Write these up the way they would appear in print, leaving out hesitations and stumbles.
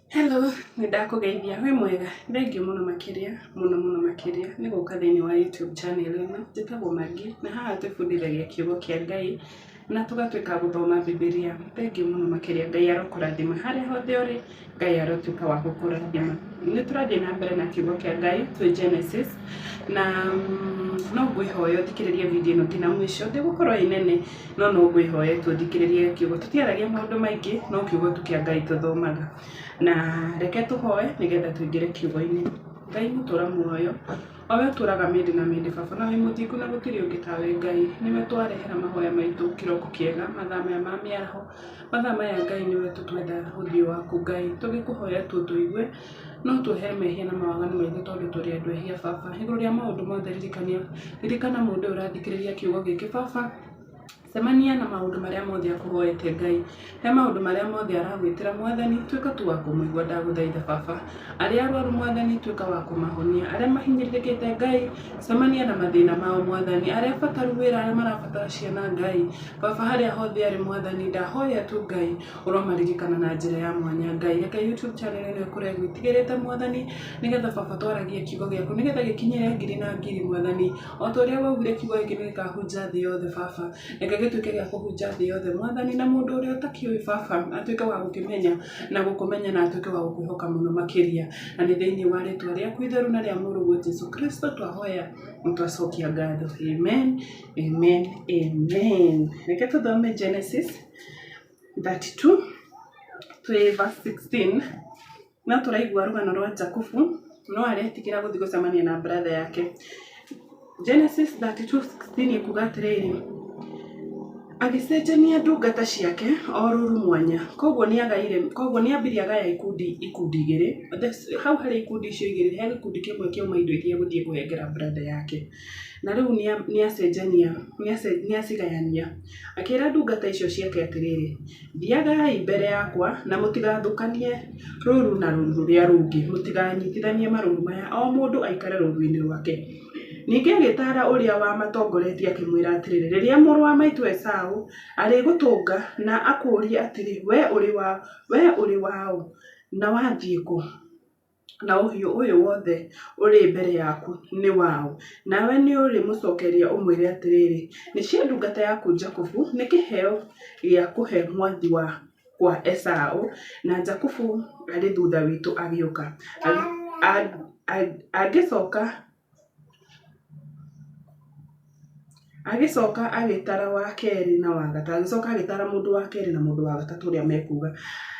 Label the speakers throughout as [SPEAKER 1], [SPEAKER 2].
[SPEAKER 1] Hello, nĩ ndakũgeithia, wĩ mwega? Thengiũ mũno makĩria, mũno mũno makĩria nĩ gũka thĩinĩ wa YouTube channel ĩno, njĩtagwo Maggie na haha twĩbundithagia kiugo kĩa Ngai na tũgatuĩka a gũthoma Bibilia. Thengiũ mũno makĩria, Ngai arokũrathima harĩa hothe ũrĩ, Ngai arotuĩka wa gũkũrathima. Nĩ tũrathiĩ na mbere na kiugo kĩa Ngai twĩ Genesis na no ngwĩhoya ũthikĩrĩrie video ĩno nginya mũico, ndĩgũkorwo ĩ nene no no ngwĩhoya tu ũthikĩrĩrie kiugo. Tũtiaragia maũndũ maingĩ no kiugo tu kĩa Ngai tũthomaga. Na reke tũhoe nĩgetha tũingĩre kiugo-inĩ. Ngai mũtũra muoyo, o we ũtũraga mĩndĩ na mĩndĩ baba na wĩ mũthingu na gũtirĩ ũngĩ tawe Ngai, nĩwe twarehera mahoya maitũ kĩroko kĩega mathaa maya ma mĩaraho, mathaa maya Ngai nĩwe tu twenda ũthiũ waku Ngai, tũgĩkũhoya tu ũtũigue, no tuohere mehia na mawaganu maitũ tondũ tũrĩ andũ ehia baba. Igũrũ rĩa maũndũ mothe ririkania, ririkana mũndũ ũyũ ũrathikĩrĩria kiugo gĩkĩ baba, Cemania na maũndũ marĩa mothe akũhoete Ngai. He maũndũ marĩa mothe aragwĩtĩra Mwathani, tuĩka tu wa kũmũigua ndagũthaitha Baba. Arĩa arwaru Mwathani tuĩka wa kũmahonia. Arĩa mahinyĩrĩrĩkĩte Ngai, cemania na mathĩna mao Mwathani. Arĩa abataru wĩra, arĩa marabatara ciana Ngai, Baba harĩa hothe arĩ Mwathani ndahoya tu Ngai ũromaririkana na njĩra ya mwanya Ngai. Reke YouTube channel ĩno ĩkũre ĩgwĩtigĩrĩte Mwathani, nĩgetha Baba twaragie kiugo gĩaku, nĩgetha gĩkinyĩre ngiri na ngiri Mwathani. O ta ũrĩa waugire kiugo gĩkĩ nĩ gĩkahunja thĩ yothe baba, reke gĩtuĩke gĩa kũhunja thĩ yothe mwathani, na mũndũ ũrĩa ũtakĩũĩ baba atuĩke wa gũkĩmenya na gũkũmenya na atuĩke wa gũkwĩhoka mũno makĩria. Na nĩ thĩinĩ wa rĩtwa rĩaku itheru na rĩa mũrũguo Jesu Kristo twahoya na twacokia ngatho. Amen, amen, amen. Reke tũthome Genesis 32 twĩ verse 16. No tũraigua rũgano rwa Jakubu, no aretigĩra gũthiĩ gũcemania na brother yake. Genesis 32:16 ĩkuga atĩrĩrĩ, agĩcenjania ndungata ciake o rũru mwanya, koguo nĩ agaire, koguo nĩ ambire agaya ikundi ikundi igĩrĩ, hau harĩ ikundi icio igĩrĩ he gĩkundi kĩmwe kĩauma indo iria egũthiĩ kũhengera brother yake. Na rĩu nĩ acenjania, nĩ acigayania, akĩra ndungata icio ciake atĩrĩrĩ, Thiiagai mbere yakwa, na mũtigathũkanie rũũru na rũũru rũrĩa rũngĩ, mũtikanyitithanie marũũru maya, o mũndũ aikare rũũru-inĩ rwake. Ningĩ agĩtaara ũrĩa wamatongoretie akĩmwĩra atĩrĩ, Rĩrĩa mũrũ wa maitũ Esaũ arĩgũtũnga na akũũrie atĩrĩ, 'Wee ũrĩ waũ, na wathiĩ kũ? Na ũhiũ ũyũ wothe ũrĩ mbere yaku nĩ waũ? Nawe nĩũrĩmũcookeria ũmwĩre atĩrĩ, 'Nĩ cia ndungata yaku Jakubu, nĩ kĩheo gĩa kũhe mwathi wakwa Esaũ, na Jakubu arĩ thuutha witũ agĩũka. Agĩcooka Agĩcoka agĩtara wa kerĩ na wa gatatũ, agĩcoka agĩtara mũndũ wa kerĩ na mũndũ wa gatatũ ũrĩa mekuuga.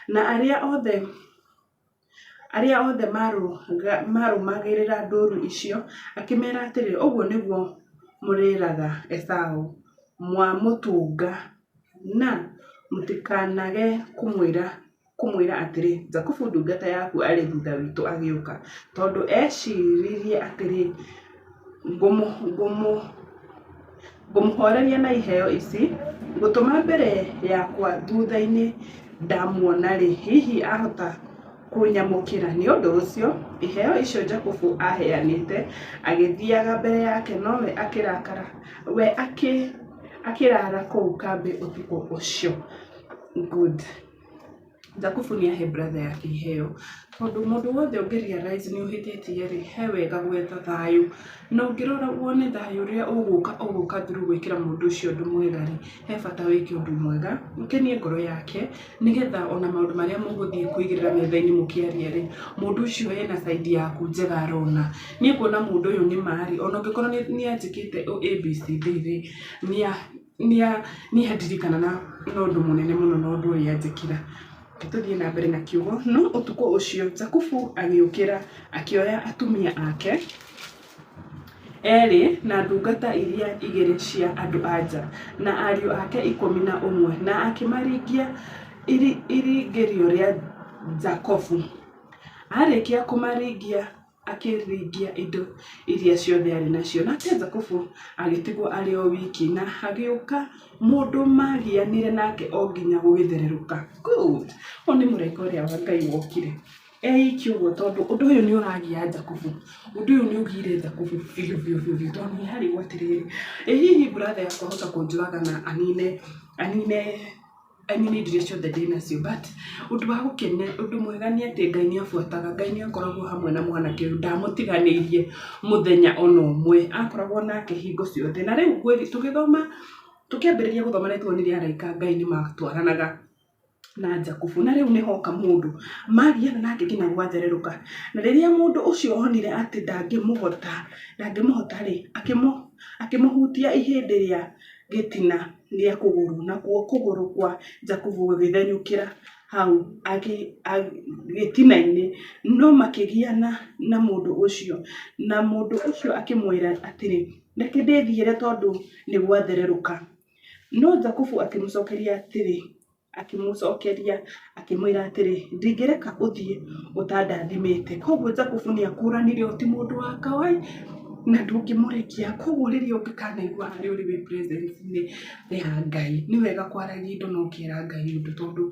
[SPEAKER 1] Na arĩa othe Arĩa othe maarũmagĩrĩra ndũũru icio, akĩmeera atĩrĩ, Ũguo nĩguo mũrĩĩraga Esaũ mwamũtũnga, na mũtikanage kũmwĩra atĩrĩ, 'Jakubu ndungata yaku arĩ thutha witũ agĩũka. Tondũ eeciiririe atĩrĩ, Ngũmũhooreria na iheo ici, ngũtũma mbere yakwa thutha-inĩ ndamuona-rĩ, hihi ahota kũnyamũkĩra. Nĩ ũndũ ũcio, iheo icio Jakubu aaheanĩte agĩthiiaga mbere yake, no we akĩraara kũu kambĩ ũtukũ ũcio. Good. Jakubu nĩ ahe brother yake iheo, tondũ mũndũ wothe ũngĩ realize nĩ ũhĩtĩtie rĩ, he wega gwetha thayũ. Na ũngĩrora wone thayũ ũrĩa ũgũka ũgũka through gwĩkĩra mũndũ ũcio ũndũ mwega rĩ, he bata wĩke ũndũ mwega, ũkenie ngoro yake, nĩgetha ona maũndũ marĩa mũgũthiĩ kũigĩrĩra metha-inĩ mũkĩaria rĩ, mũndũ ũcio ena side yaku njega arona. Niĩ nguona mũndũ ũyũ nĩ ma rĩ, ona ũngĩkorwo nĩ anjĩkĩte ABCD rĩ, nĩ andirikana na ũndũ mũnene mũno na ũndũ ũrĩa anjĩkĩra. Reke tũthiĩ na mbere na kiugo. No ũtukũ ũcio Jakubu agĩũkĩra akĩoya atumia ake erĩ na ndungata iria igĩrĩ cia andũ-a-nja, na ariũ ake 11, na akĩmaringia iringĩro rĩa Jakubu. Aarĩkia kũmaringia akĩringia indo iria ciothe aarĩ nacio. Nake Jakubu agĩtigwo arĩ o wiki, na hagĩũka mũndũ maagianire nake o nginya gũgĩthererũka. Good. Ũyũ nĩ mũraika ũrĩa wa Ngai wokire eiki ũguo tondũ ũndũ ũyũ nĩ ũragia Jakubu. Ũndũ ũyũ nĩ ũgiire Jakubu biũ biũ biũ biũ tondũ nĩ ararigwo atĩrĩrĩ, ĩ hihi brother yakwa ahota kũnjũraga na anine anine I mean indo iria ciothe ndĩnacio but ũndũ wa gũkenia, ũndũ mwega nĩ atĩ Ngai nĩ abuataga, Ngai nĩ akoragwo hamwe na mwanake ũyũ, ndamũtiganĩirie mũthenya ona ũmwe, akoragwo nake hingo ciothe. Na rĩu tũgĩthoma, tũkĩambĩrĩria gũthoma nĩ tuonire araika a Ngai nĩ matwaranaga na Jakubu, na rĩu nĩ hoka mũndũ magiana nake nginya gwathererũka. Na rĩrĩa mũndũ ũcio onire atĩ ndangĩmũhota, ndangĩmũhota rĩ, akĩmũhutia ihĩndĩ rĩa gĩtina gĩa kũgũrũ, nakuo kũgũrũ kwa Jakubu gũgĩthenyũkĩra hau gĩtina-inĩ, no makĩgiana na mũndũ ũcio, na mũndũ ũcio akĩmwĩra atĩrĩ, Reke ndĩthiĩre tondũ nĩ gwathererũka. No Jakubu akĩmũcokeria atĩrĩ, akĩmũcokeria akĩmwĩra atĩrĩ, Ndingĩreka ũthiĩ ũtandathimĩte. Koguo Jakubu nĩ akũranire ũyũ ti mũndũ wa kawaida na ndũngĩmũrekia. Koguo rĩrĩa ũngĩkanaigua harĩa ũrĩ wĩ presence -inĩ ya Ngai, nĩ wega kwaragia indo na ũkera Ngai ũndũ tondũ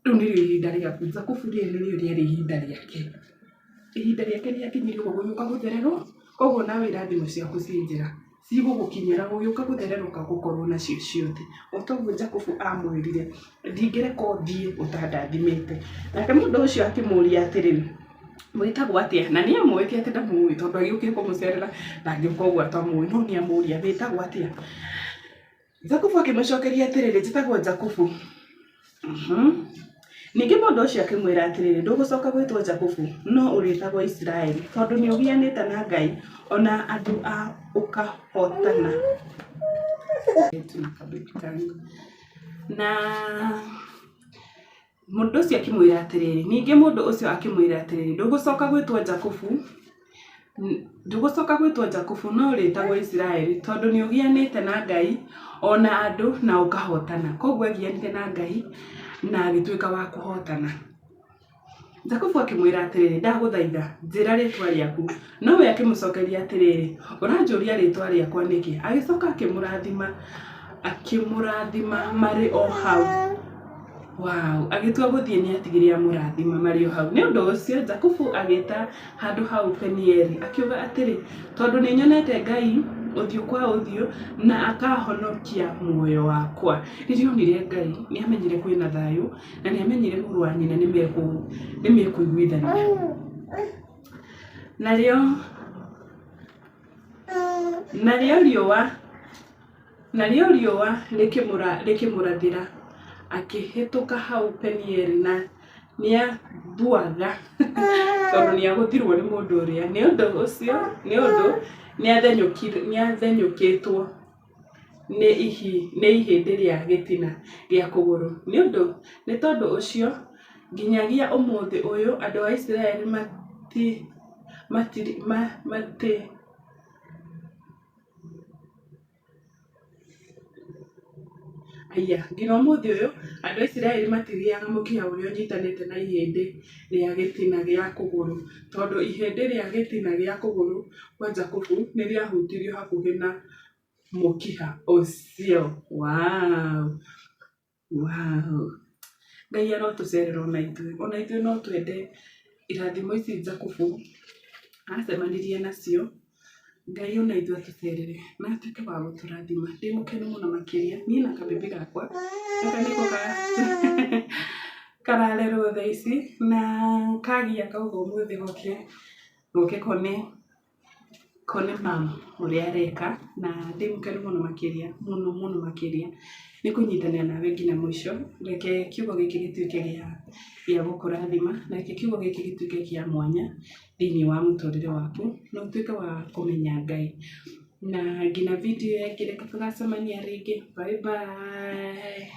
[SPEAKER 1] rĩu nĩrĩo ihinda rĩaku. Jakubu rĩrĩ nĩrĩo rĩarĩ ihinda rĩake. Ihinda rĩake rĩakinyire ũguo gũgĩũka gũthererwo, koguo nawe irathimo ciaku ciĩ njĩra. Cigũgũkinyĩra gũgĩũka gũthererũka ũgũkorwo nacio ciothe. O ta ũguo Jakubu amwĩrire, ndingĩreka ũthiĩ ũtandathimĩte. Nake mũndũ ũcio akĩmũria atĩrĩ, wĩtagwo atĩa? Na nĩ amũĩ ti atĩ ndamũĩ tondũ agĩũkire kũmũcerera ndangĩũka ũguo atamũĩ, no nĩ amũria, wĩtagwo atĩa? Jakubu akĩmũcokeria atĩrĩrĩ, njĩtagwo Jakubu. Ningĩ mũndũ ũcio akĩmwĩra atĩrĩrĩ, ndũgũcoka gwĩtwo Jakubu, no ũrĩĩtagwo Isiraeli, tondũ nĩ ũgianĩte na Ngai o na andũ a ũkahotana. Na mũndũ ũcio akĩmwĩra atĩrĩrĩ, ningĩ mũndũ ũcio akĩmwĩra atĩrĩrĩ, ndũgũcoka gwĩtwo Jakubu, ndũgũcoka gwĩtwo Jakubu, no ũrĩĩtagwo Isiraeli, tondũ nĩ ũgianĩte na Ngai o na andũ na ũkahotana. Koguo agianire na Ngai na agĩtuĩka wa kũhotana. Jakubu akĩmwĩra atĩrĩrĩ, Ndagũthaitha, njĩĩra rĩĩtwa rĩaku. No we akĩmũcokeria atĩrĩrĩ, Ũranjũria rĩĩtwa rĩakwa nĩkĩ? Agĩcoka akĩmũrathima, akĩmũrathima marĩ o hau. Wow! Agĩtua gũthiĩ nĩ atigire amũrathima marĩ o hau. Nĩ ũndũ ũcio Jakubu agĩta handũ hau Penieli, akiuga atĩrĩ, Tondũ nĩ nyonete Ngai ũthiũ kwa ũthiũ na akahonokia muoyo wakwa. Rĩrĩa onire Ngai, nĩ amenyire kwĩna thayũ na nĩ amenyire mũrũ wa nyina nĩ mekũiguithania. Narĩo narĩo riũa Narĩo riũa rĩkĩmũrathĩra, akĩhĩtũka hau Penieli na nĩathuaga tondũ nĩagũthirwo nĩ mũndũ ũrĩa. Nĩ ũndũ ũcio, nĩ ũndũ nĩathenyũkĩtwo nĩ ihĩndĩ rĩa gĩtina gĩa kũgũrũ. Nĩ ũndũ nĩ tondũ ũcio nginyagia ũmũthĩ ũyũ andũ a Isiraeli mati mati mati Aya, nginya ũmũthĩ ũyũ, andũ a Isiraeli matirĩaga mũkiha ũrĩa ũnyitanĩte na ihĩndĩ rĩa gĩtina gĩa kũgũrũ, tondũ ihĩndĩ rĩa gĩtina gĩa kũgũrũ kwa Jakubu nĩ rĩahutirio hakuhĩ na mũkiha ũcio. Wow! Wow! Ngai arotũcerera ona ithuĩ, ona ithuĩ no twende irathimo ici Jakubu acemanirie nacio, Ngai ona ithuĩ atũcerere na atuĩke wa gũtũrathima. Ndĩ mũkenu mũno makĩria, niĩ na kabebe gakwa, gaka nĩko kararerwo thaa ici, na kagia kauga ũmũthĩ goke, goke kone kone mum ũrĩa areka na ndĩ mũkenu mũno makĩria mũno mũno makĩria nĩ kũnyitanĩra nawe nginya mũico. Reke kiugo gĩkĩ gĩtuĩke gĩa gũkũrathima, na reke kiugo gĩkĩ gĩtuĩke kĩa mwanya thĩiniĩ wa mũtũrĩre waku na ũtuĩke wa kũmenya Ngai. Na nginya video ĩyo ĩngĩ reke tũgacemania rĩngĩ. Bye bye.